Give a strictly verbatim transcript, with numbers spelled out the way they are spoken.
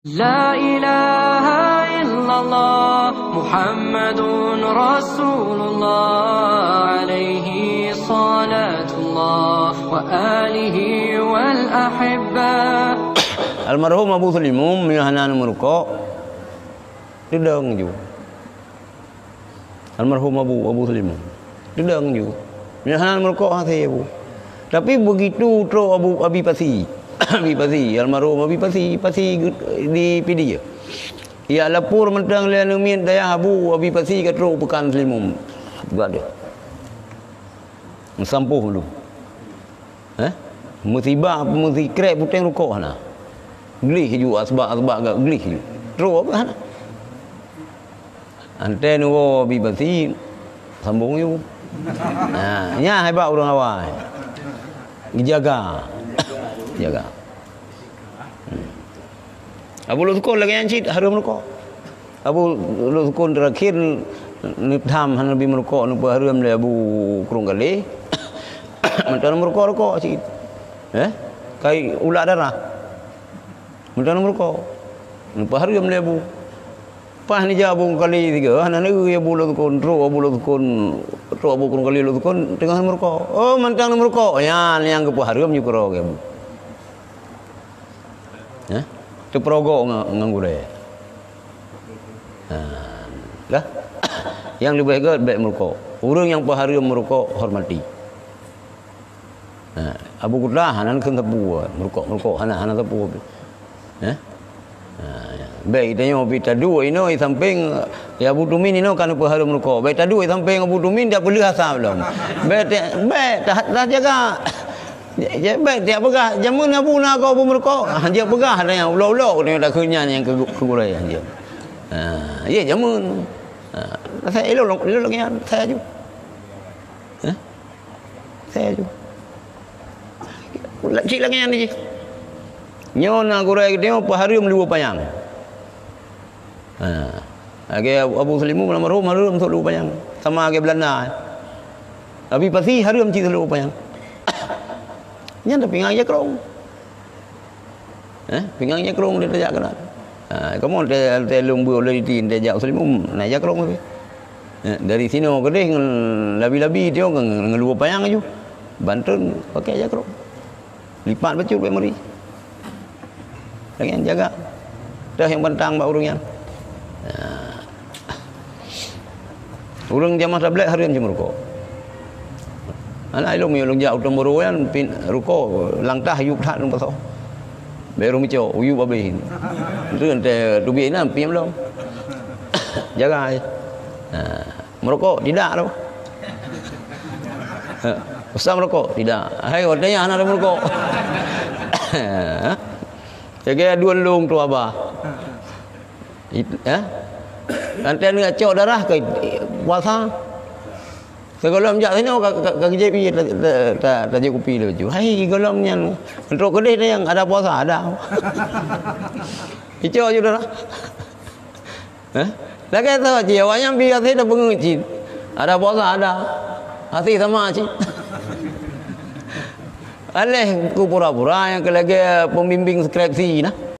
La ilaha illallah Muhammadun Rasulullah, alaihi salatullah wa alihi wal ahibba. Almarhum Abu Sulimum meunyoe hana neumurukok, teudong ju. Almarhum Abu, Abu Sulimum. Teudong ju. Meunyoe hana neumurukok hase Abu. Tapi begitu trok Abu, Abi Pasi. Abi Pasi, almarhum Abi Pasi, Pasi di Pidie. Ijak lapor mantong lé aneuk miet dayah Abu, Abi Pasi ka trok peukan Sulimum. Gak deh. Meusampôh dulu. Eh? Musibah, meusikrek puténg rukok hana. Gleh ju, asbak-asbak gak gleh ju. Trok apa hana. Antée neuwoe Abi Pasi, sambong ju. Nah, nyan hebat ureuëng awai. Dijaga. Jaga. Hmm. Abu Luk Sukon lagée nyan cit hareuem rukok. Abu Luk Sukon terakhir neudham hana bi meurukok, neupeuhareuem lé Abu Krueng Kalé. Mantong meurukok-rukok cit. Eh? Kai ulak darah. Mantong meurukok. Neupeuhareuem lé Abu. Paih neujak Abu Krueng Kalé tiga, hana neue Abu Luk Sukon, trok Abu Luk Sukon, trok Abu Krueng Kalé Luk Sukon teungoh meurukok. Oh, mantong meurukok. Nyan nyang geupeuhareuem ju keudroe Abu. Eh? Teupeurogok ngon, ngon gurée. Ha, dah. Nyang leubeh gét bék meurukok. Ureuëng nyang peuhareuem meurukok, hormati. Ha, Abu Kuta hana kheun sapeue, meurukok, meurukok, hana, hana sapeue. Eh? Ha, bék tanyoe pih taduek inoe sampéng, ya Abu Tumin inoe ka neupeuhareuem meurukok. Bék taduek sampéng Abu Tumin, dak peuleueh asab lom. Bék, bék, tajaga. Bék tiak peugah, jameun Abu na kok Abu meurukok. Ha, jak peugah dah nyang ulok-ulok nyoe takheun nyan nyang keu, keu gurée nyan. Ha, ya jameun. Ha, saya elok, elok lagée nyan, saya aju. Ha? Saya aju. Cit lagée nyan jih. Nyoe na gurée geutanyoe peuhareuem luweue panyang. Ha. Lagée Abu, Abu Sulimum almarhum hareuem sôk luweue panyang. Sama lagée Beulanda. Abi Pasi hareuem cit sôk luweue panyang. Nyan tapi ngon jakrong. Eh, pingang nyan krong dia tajak keunan. Ha, kamoe teu, teu lôn beuet lé itin tajak Sulimum, na jakrong tapi. Eh, dari sinoe keudeh ngon labi-labi tio ngon, ngon luweue panyang aju. Banton pakai jakrong. Lipat bacut bék meuri. Lagée nyan jaga. Dah nyang bantang bak ureuëng nyan. Ha. Ureuëng jamaah tablet hareuem jeuet meurukok. Anak ilong meunyoe lôn jak u Tomboro nyan, pin rukok langtah yup that lôn pasoe. Bék ureuëng meucok, yup abéh. Itu ente teubiet inan piem lom. Jaga ai. Ha, meurukok tidak tu. Ha, usah meurukok tidak. Hai, watée nyan hana meurukok. Ha? Jaga dua lông tu abah. It-, eh? Nanti anu cok darah ke puasa. Sigohlom jak sinoe ka, ka, ka K J P ta, ta, ta, tajak kupi laju. Hai, sigohlom nyan. Untuk keudeh teuh nyang ada puasa, ada. Icok ju darah. Eh? Lagée tu cit, awak nyan pi até dah beungeut cit. Ada puasa, ada. Até sama cit. Aléh ku pura-pura nyang keu lagée pembimbing skripsi nah.